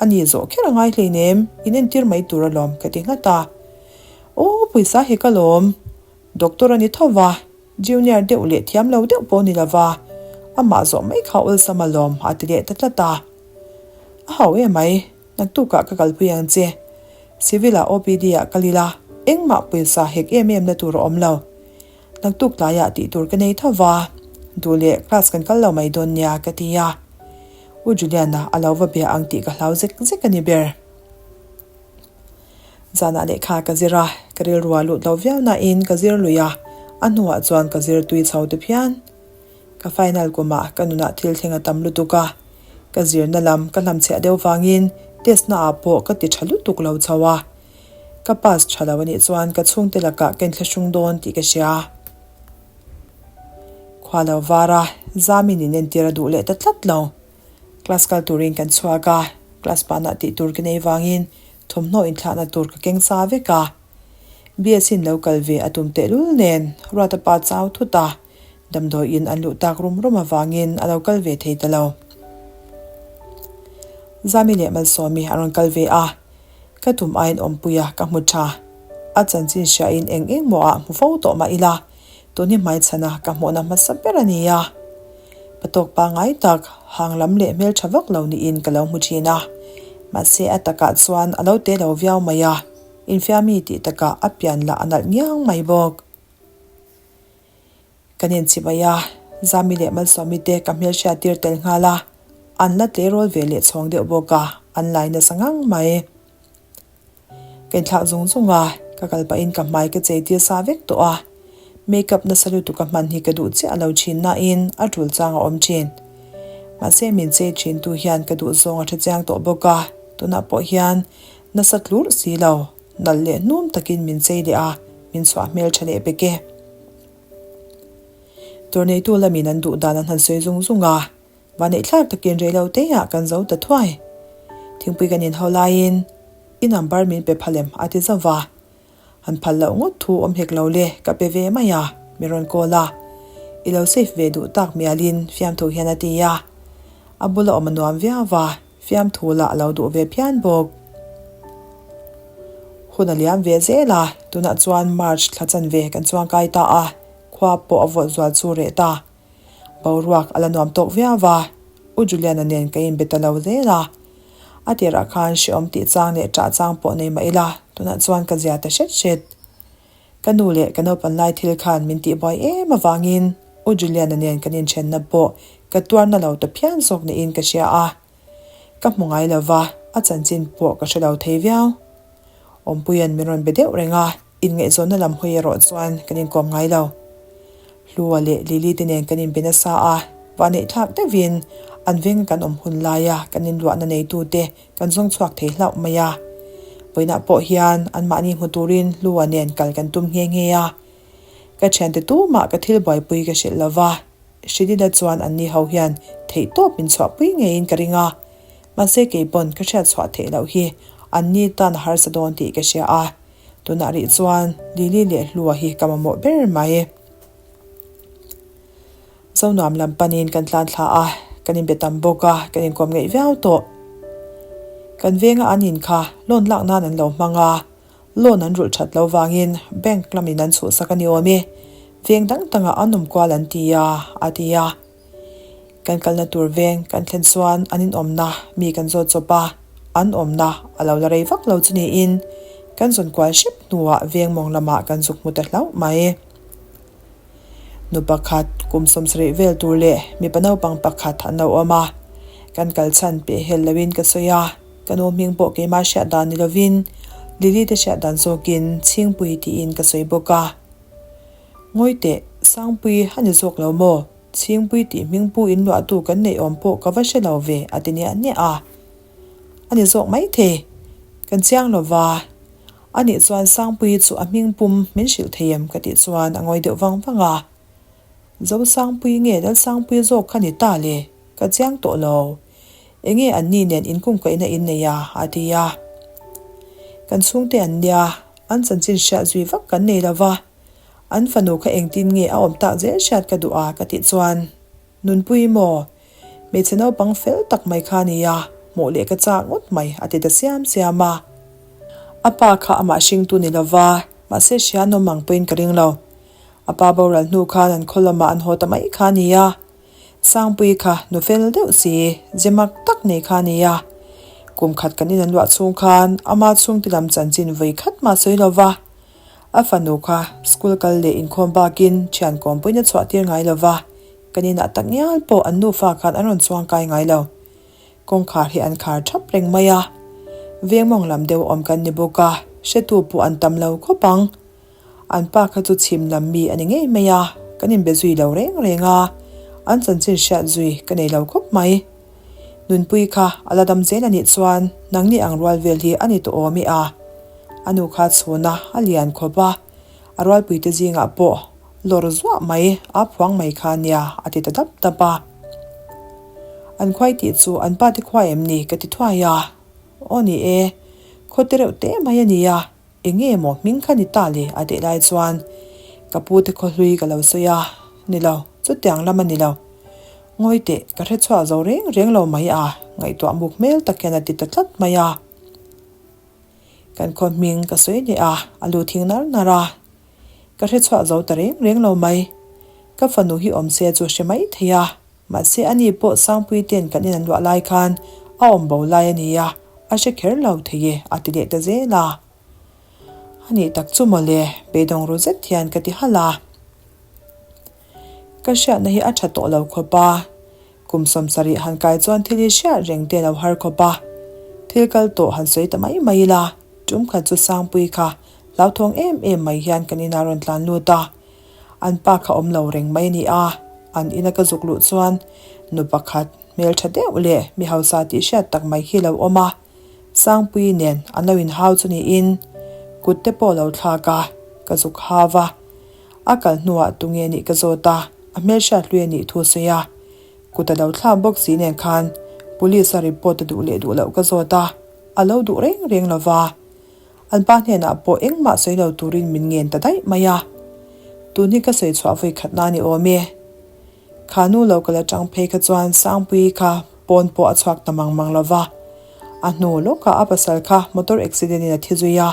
A ni zawh kher a ngai hleinem, in entir mai tur alawm ka ti nghat a. Aw pawisa hi ka lawm, doctor a ni tho va, junior deuh leh thiam lo deuh pawh ni lova, amah zawh mai kha awlsam alawm a ti leh ta tlat a. A hau em mai, naktukah ka kalpui ang che. Civil ah OPD ah kal ila, engmah pawisa hek em em na tur a awm lo. Naktuk tlaiah tih tur ka nei tho va, duh leh class kan kal lo mai dawn nia ka ti a. U Juliana a lo va bia ang tih ka hlau zek zek a ni ber. Zanah lehkha ka zir a, ka rilru a lut lo viau nain ka zir lui a, a hnuah chuan ka zir tui chho ti phian. Ka final kumah ka nunah thil thleng a tam lutuk a, ka zirna lam ka hlamchhiah deuh vangin test naah pawh ka ti tha lutuk lo chho a. Ka pass tha lo a nih chuan ka chhungte lakah ka inthlahrung dawn tih ka hria. Khua lo var a, Zamin in entir a duh leh ta tlat lo. Class kal turin kan chhuak a, class panah tih tur ka nei vangin thawmhnaw inthlahna tur ka keng sa vek a. BSc-in lo kal ve a tum tehlul nen Ruata pa chau thut a, damdawiin an luh tak rum rum avangin a lo kal ve thei ta lo. Zami leh Malsawmi a rawn kal ve a, ka tum aiin awmpuia ka hmu tha. A chanchin hriain eng eng maw ah hmu fo tawh mah ila, tun hi hmaichhana ka hmuhna hmasa ber a ni a. Patawk pangngai tak, hang lam leh hmeltha vak lo niin ka lo hmu thin a. Mahse a takah chuan a lo te lo viau mai a, infiami tih takah a pian lah a nalh ngiang mai bawk. Kan inchibai a, Zami leh Malsawmi te ka hmelhriat tir tel nghal a, an la tleirawl ve leh chhawng deuh bawk a, an lai nasa ngang mai. Ka inthlak zung zung a, ka kal pahin ka hmai ka chei tir sa vek tawh a, makeup nasa lutuk a hman hi ka duh chiah lo thin nain a tul chang a awm thin. Mahse min chei thin tu hian ka duh zawng a tha chiang tawh bawk a, tunah pawh hian nasa tlurh si lo, nalh leh hnum takin min chei leh a, min chhuah hmel tha leh bek e. Tur neitu lamin an duh dan an han sawi zung zung a, Vaneihthlak takin reilo teiah kan zo ta thuai. Thingpui kan inho laiin i number min pe phal em a ti zauh va. Han phal loh ngawt thu awm hek lo le ka pe ve mai a, mi rawn call a. I lo save ve duh tak mialin fiamthu hian a ti a. A bula awm a nuam viau va, fiamthu lah a lo duh ve phian bawk. Hun a liam ve zel a, tunah chuan March thla chanve kan chuangkai ta a, khua pawh a vawt zual chu reh ta. Boruak a la nuam tawk viau va, U Juliana nen ka inbe ta lo zel a. A tirah khan hrehawm tih chang leh ṭah chang pawh nei mah ila, tunah chuan ka zia ta hret hret. Ka nu leh ka naupan lai thil khan min tihbuai em avangin U Juliana nen kan inṭhenna pawh ka tuarna lo ta phian zawk niin ka hria a. Ka hmu ngai lo va, a chanchin pawh ka hre lo thei viau. Awmpuia'n min rawn be deuh reng a. Inngaihzawnna lam hawi erawh chuan kan inkawm ngai lo. Hlua leh Lily te nen kan inbe nasa a, vaneihthlak deuhin an veng kan awm hun laia kan inluahna neitute kan zawng chhuak thei hlauh mai a. Vawiinah pawh hian anmahni hmu turin Hlua nen kal kan tum nghe nghe a. Ka thiante tumah ka thil buaipui ka hrilh lo va, Hrilina chuan anni ho hian theihtawp min chhuahpui ngeiin ka ring a. Mahse keipawn ka hriatchhuah theih loh hi anni tan a harsa dawn tih ka hria a. Tunah rih chuan Lily leh Hlua hi ka mamawh ber mai. Zonuam lam panin kan tlan thla a, kan inbe tam bawk a, kan inkawm ngeih viau tawh. Kan venga an in kha loan lak nan an lo hmang a, loan an rulh that lo vangin bank lamin an chhuhsak a ni awm e, veng dang dangah an awm kual an ti a, a ti a. Kan kalna tur veng kan thlen chuan an inawmna mi kan zawt chawp a, an awmna a lo la rei vak lo chu niin kan zawn kual hrep hnuah veng mawng lamah kan zuk hmu ta hlauh mai. Nu pakhat kum sawmsarih vel tur leh mipa naupang pakhat an lo awm a, kan kal chhan peh hel loin ka sawi a, ka nu hming pawh keimah hriat dan ni lovin Lily te hriat dan zawkin Chhingpui tiin ka sawi bawk a. Ngawi teh, Sangpui a ni zawk lo maw? Chhingpui tih hmingpu in luahtu kan neih awm pawh ka va hre lo ve a ti niah niah a. A ni zawk mai thei. Kan chiang lo va. A nih chuan Sangpuii chu a hmingpum min hrilh thei em ka tih chuan a ngawi deuh vang vang a. Zosangpuii nge Lalsangpuii zawk kha ni ta le? Ka chiang tawh lo. Enge an ni nen inkungkaihna in nei a? a ti a. Kan chhungte an nia, an chanchin hriat zui vak kan nei lo va. An fanu kha engtin nge a awm tak zel hriat ka duh a ka tih chuan, Nunpui maw? Hmeichhe naupang fel tak mai kha a nia, hmuh leh ka chak ngawt mai a ti ta siam siam a. A pa kha amah hringtu ni lo va, mahse hria nawm ang pawhin ka ring lo. A pa boral hnu khan an khaw lamah an haw ta mai kha a nia. Sangpui kha nu fel deuh si, ze mak tak nei kha a nia. Kum khat kan in an luah chhung khan ama chhungte lam chanchin vawi khat mah sawi lo va. A fanu kha school kal leh inkhawm bakin thian kawmpuiin a chhuah tir ngai lo va, kan inah tak ngial pawh an nufa khan an rawn chuang kai ngai lo. Kawngkhar hi an khar thap reng mai a. Veng mawng lam deuh awm kan ni bawk a, hretu pawh an tam lo khawp ang. An pa kha chu chhim lam mi a ni ngei mai a, kan inbe zui lo reng reng a, an chanchin hriat zui ka nei lo khawp mai. Nunpui kha a la dam zel a nih chuan nangni ang rual vel hi a ni tawh awm i a. A nu kha chhuna a lian khawp a, a rualpuite zingah pawh lawr zuah mai a phuang mai kha nia a ti ta dap dap a. An khuai tih chu an pa te khuai em ni ka ti thuai a. Aw ni e, khaw te reuh teh mai a nia. Enge maw hming kha ni ta le a tih lai chuan ka pu te khawhlui ka lo sawi a, ni lo, chutiang lam a ni lo. Ngawi teh, ka hre chhuah zo reng reng lo mai a, ngaihtuah muk hmel tak hian a ti ta tlat mai a. Kan khaw hming ka sawi leh a, a lu thing nar nar a. Ka hre chhuah zo ta reng reng lo mai. Ka fanu hi awm se chu hre mai thei a, mahse ani pawh Sangpui ten kan in an luah lai khan a awm bo lai a nia, a hre kher lo thei e a ti leh ta zel a. A nih tak chu mawle, beidawng ru zet hian ka ti halh a. Ka hriatna hi a tha tawh lo khawp a, Kum 70 han kai chuan thil hi hriat reng te lo har khawp a, thil kal tawh han sawi ta mai mai ila, tum khat chu Sangpui kha hlauthawng em em mai hian kan inah rawn tlan lut a, an pa kha awm lo reng mai a ni a, an ina ka zuk luh chuan nu pakhat hmeltha deuh leh mi hausa tih hriat tak mai hi lo awm a, Sangpui nen an lo inhau chu niin kut te pawh lo thlak a, ka zuk hau a. A kal hnuah tunge nih ka zawt a, a hmelhriat hlui a nih thu sawi a. Kut a lo thlak bawk si nen khan Police a report a duh leh duh loh ka zawt a, a lo duh reng reng lo va. An pa hnenah pawh engmah sawi lo turin min ngen ta daih mai a. Tun hi ka sawi chhuah vawi khat na ni awm e. Kha nu lo kal atang phei kha chuan Sangpuii kha pawn pawh a chhuak ta mang mang lo va. A hnu lawkah a pasal kha motor accident in a thi zui a.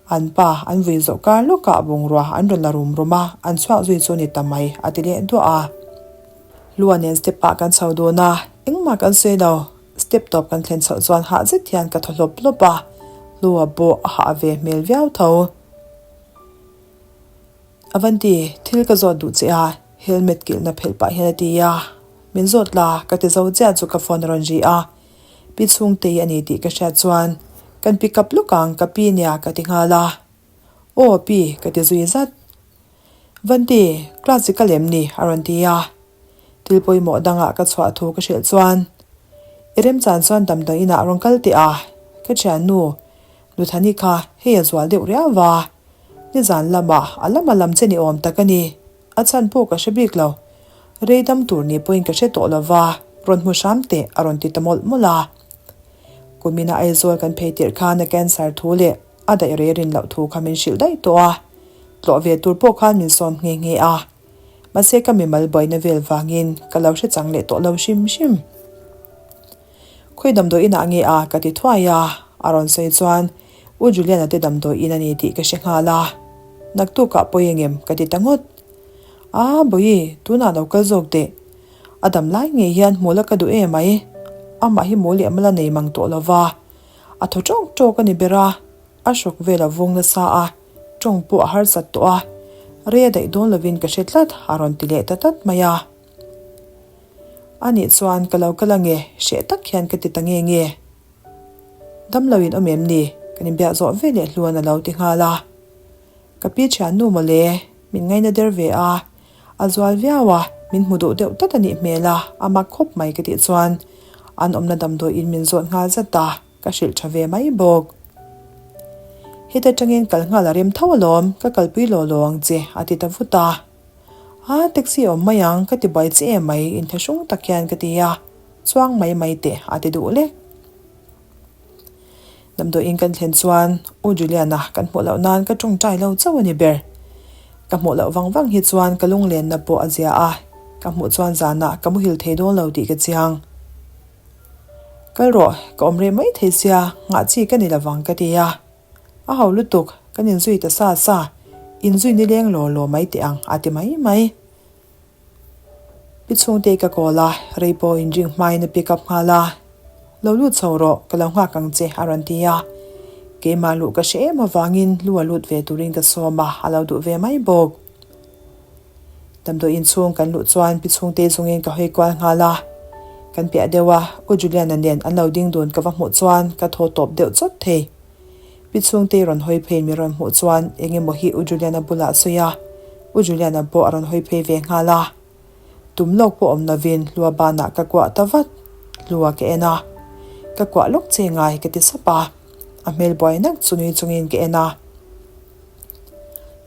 An pa an vui zawh kar lawkah bungrua an rawn la rum rum a, an chhuak zui chu ni ta mai, a ti leh duah a. Lua nen step ah kan chho dun a, engmah kan sawi lo. Step tawp kan thlen chhoh chuan hah zet hian ka thaw hlawp hlawp a, Lua pawh a hah ve hmel viau tho. Avanti, thil ka zawt duh che a, helmet kilhna phelh pah hian a ti a. Min zawt la, ka ti zo chiah chu ka phone a rawn ri a. Pi chhungtei a ni tih ka hriat chuan kan pick up lawk ang ka pi nia ka ti nghal a. Aw pi ka ti zui zat. Vanti, class i kal em ni? a rawn ti a. Thil pawimawh dangah ka chhuah thu ka hrilh chuan i remchan chuan damdawi inah rawn kal teh a, ka thiannu Nuthani kha hei a zual deuh riau va, nizan lamah a lama lam che ni awm tak a ni. A chhan pawh ka hre bik lo. Rei dam tur ni pawhin ka hre tawh lo va, rawn hmu hram teh a rawn ti ta mawlh mawlh a. Kumina Aizawl kan phei tirh khan a cancer thu leh a daih rei rin loh thu kha min hrilh daih tawh a, tlawh ve tur pawh khan min sawm nghe nghe a. Mahse ka mimal buaina vel vangin ka lo hre chang leh tawh lo hrim hrim. Khawi damdawi inah nge a? ka ti thuai a, a rawn sawi chuan U Juliana te damdawi in a ni tih ka hre nghal a, naktukah pawi engem ka ti ta ngawt. Aa Bawihi, tunah lo kal zawk teh. A dam lai ngei hian hmu la ka duh em mai. Amah hi maw leh mala nei mang tawh lo va, a thaw tawk tawk a ni ber a, a hrawk vel a vung nasa a, tawng pawh a harsat tawh a, rei a daih dawn lovin ka hre tlat a rawn ti leh ta tlat mai a. A nih chuan ka lo kal ange, hreh tak hian ka ti ta nge nge. Damlo in awm em ni? Kan inbiak zawh ve leh hluan a lo ti nghal a. Ka pi thiannu mawle, min ngaina der ve a, a zual viau a, min hmu duh deuh tlat a nih hmel a, a mak khawp mai ka tih chuan an awmna damdawi in min zawt nghal zat a, ka hrilh tha ve mai bawk. Heta tangin kal nghal a rem tho alawm, ka kalpui law law ang che a ti ta vut a. A, taxi awm mai ang, ka ti buai che em mai, inthlahrung tak hian ka ti a, chuang mai mai teh a ti duh lek. Damdawiin kan thlen chuan U Juliana kan hmuh loh nan ka tawngtai lo chauh a ni ber. Ka hmuh loh vang vang hi chuan ka lunglenna pawh a zia a, ka hmuh chuan zanah ka muhil thei dawn lo tih ka chiang. Kal rawh, ka awm reh mai thei sia, nghah chi ka ni lovang ka ti a. A ho lutuk, kan inzui ta sa sa, inzui nileng law law mai teh ang a ti mai mai. Pi chhungte ka call a, rei pawh inring hmain a pick up nghal a, Lo lut chho rawh, ka lo nghak ang che a rawn ti a. Keimah luh ka hre em avangin lu a lut ve turin ka sawm a, a lo duh ve mai bawk. Damdawi inchhung kan luh chuan pi chhungte zungin ka hawi kual nghal a, kan piah deuh a, U Juliana nen an lo ding dun ka va hmuh chuan ka thaw tawp deuh chawt thei. Pi chhungte rawn hawi phei mi rawn hmuh chuan eng emaw hi U Juliana bulah a sawi a, U Juliana pawh a rawn hawi phei ve nghal a. Tum lawk pawh awm lovin Hlua banah ka kuah ta vat, Hlua ka en a, ka kuah lawk che ngai ka ti sap a, a hmel buai nak chu nui chungin ka en a.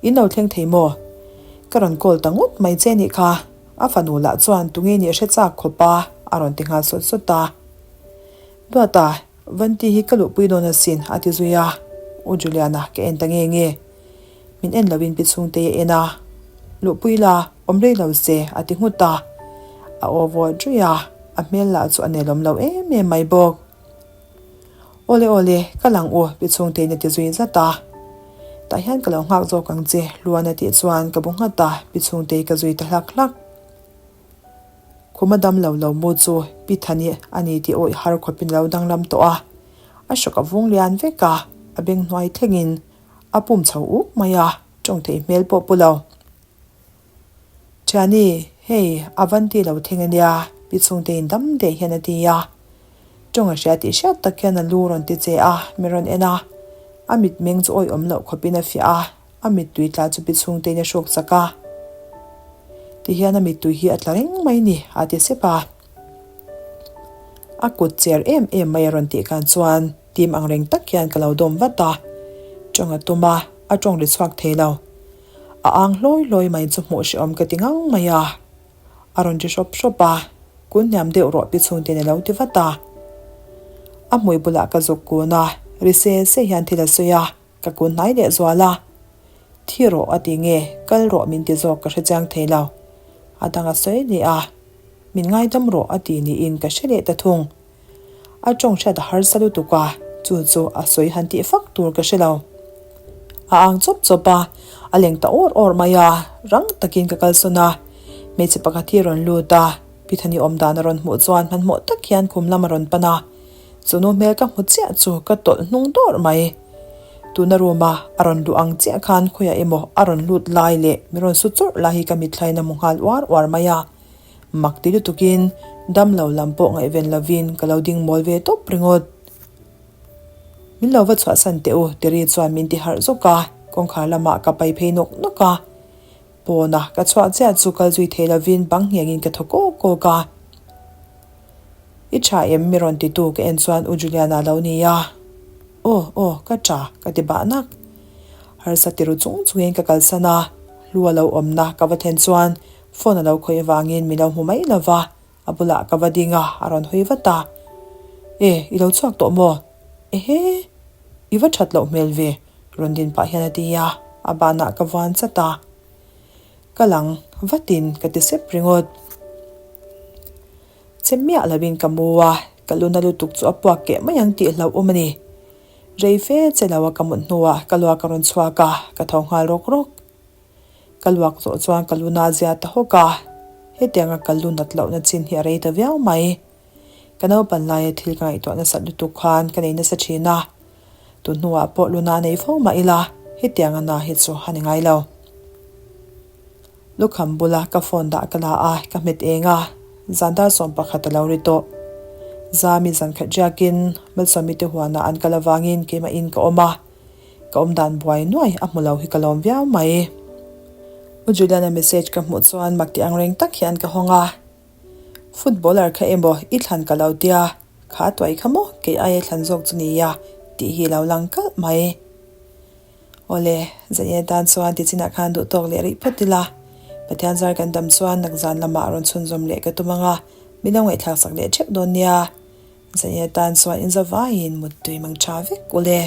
In lo thleng thei maw? Ka rawn call ta ngawt mai che nih kha, a fanu lah chuan tunge nih hre chak khawp a, a rawn ti nghal sawt sawt a. Duata, Vanti hi ka luhpui dawn asin, a ti zui a. U Juliana ka en ta nge nge. Min en loin pi chhungtei a en a. Luhpui la, awm rei lo se, a ti nghut a. A aw vawt ruih a, a hmel lah chu a nelawm lo em em mai bawk. Awle awle, ka lang u, pi chhungtein a ti zui zat a. Tah hian ka lo nghak zawk ang che, Luan a tih chuan ka bu nghat a, pi chhungtei ka zui ta hlak hlak. Khuma dam lo lo mu chu pi Thani a ni tih awih har khawpin a lo danglam tawh a. A hrawk a vung lian vek a, a beng hnuai thlengin a pum chho uk mai a, tawng thei hmel pawh pu lo. Thiani, hei, Avanti lo thleng a nia, pi chhungte in dam daih hian a ti a. Tawng a hria tih hriat tak hian a lu rawn ti che a, mi rawn en a. A mitmeng chu awih awm loh khawpin a fiah a, a mittui tla chu pi chhungte in a hruk chak a. Ti hian a mittui hi a tla reng mai ni, a ti sep a. A kut cher em em mai a rawn tih kan chuan tim ang reng tak hian ka lo dawm vat a. Tawng a tum a, a tawng ri chhuak thei lo. A ang hlawi hlawi mai chu hmuh hrehawm ka ti ngang mai a. A rawn ti hrawp hrawp a, kun hniam deuh rawh pi chhungten a lo ti vat a. A hmui bulah ka zuk kun a, ri se se hian thil a sawi a, ka kun hnai leh zual a. Thi rawh a ti nge, kal rawh min ti zawk ka hre chiang thei lo. A dang a sawi leh a, min ngaidam rawh a ti niin ka hre leh ta thung. A tawng hriat a harsa lutuk a, chu chu a sawi han tih fak tur ka hre lo. A ang chawp chawp a, a leng ta awr awr mai a, rang takin ka kalsawn a. Hmeichhe pakhat hi a rawn lut a, Pithani awm dan a rawn hmuh chuan hmanhmawh tak hian khum lam a rawn pan a. Chu nu hmel ka hmu chiah chu ka tawlh hnung dawrh mai. Tuna room a a rawn luh ang chiah khan khawiah emaw a rawn lut lai leh mi rawn su chawrh lai hi ka mitthlain a hmu nghal uar uar mai a. Mak ti lutukin damlo lam pawh ngaihven lovin ka lo ding mawl ve tawp ringawt. Min lo va chhuahsan teh u, Terry chuan min ti harh zawk a, kawngkhar lamah ka pai phei nawk nawk a. Pawna ka chhuah chiah chu kal zui thei lovin bang nghengin ka thaw kawk kawk a. I tha em? Mi rawn titu ka en chuan U Juliana lo ni a. Aw, aw, ka tha, ka ti bah nak. Harsa tiru chung chungin ka kalsan a, hlu a lo awmna ka va thlen chuan Phone a lo khawih avangin min lo hmu mai lo va, a bulah ka va ding a, a rawn hawi vat a. E, i lo chhuak tawh maw? Ehe, i va that loh hmel ve, rawn din pah hian a ti a, a banah ka vuan chat a. Ka lang vatin ka ti sep ringawt. Che miah lovin ka mu a, ka lu na lutuk chu a puak keh mai ang tih hlauhawm a ni. Rei fe che lo a ka mut hnuah ka luak a rawn chhuak a, ka tho nghal rawk rawk. Ka luak zawh chuan ka lu na zia ta hawk a, hetianga ka lu nat lohna chin hi a rei ta viau mai. Ka naupan laia thil ka ngaihtuah nasat lutuk khan ka nei nasa thin a, tun hnuah pawh lu na nei fo mah ila hetianga na hi chu a ni ngai lo. Lukham bula ka phone dah ka la a, ka hmet eng a, zan dar 11 a lo ri tawh. Zami zan khat riakin Malsawmi te huanah an kal avangin keimahin ka awm a, Ka awm dan buai nuai a hmu lo hi ka lawm viau mai. U Juliana message ka hmuh chuan mak ti ang reng tak hian ka hawng a. Footballer kha emaw i thlan ka lo tia, kha tuai kha maw kei aia thlan zawk chu nia tih hi lo lang kalh mai. Awle, Zaniah tan chuan ti chinah khan duh tawk leh rih phawt ila. Pathian zar kan dam chuan nakzan lamah rawn chhunzawm leh ka tum ang a, min lo ngaihthlak sak leh theuh dawn nia. Zaniah tan chuan inzavaiin muttui mang tha vek ule.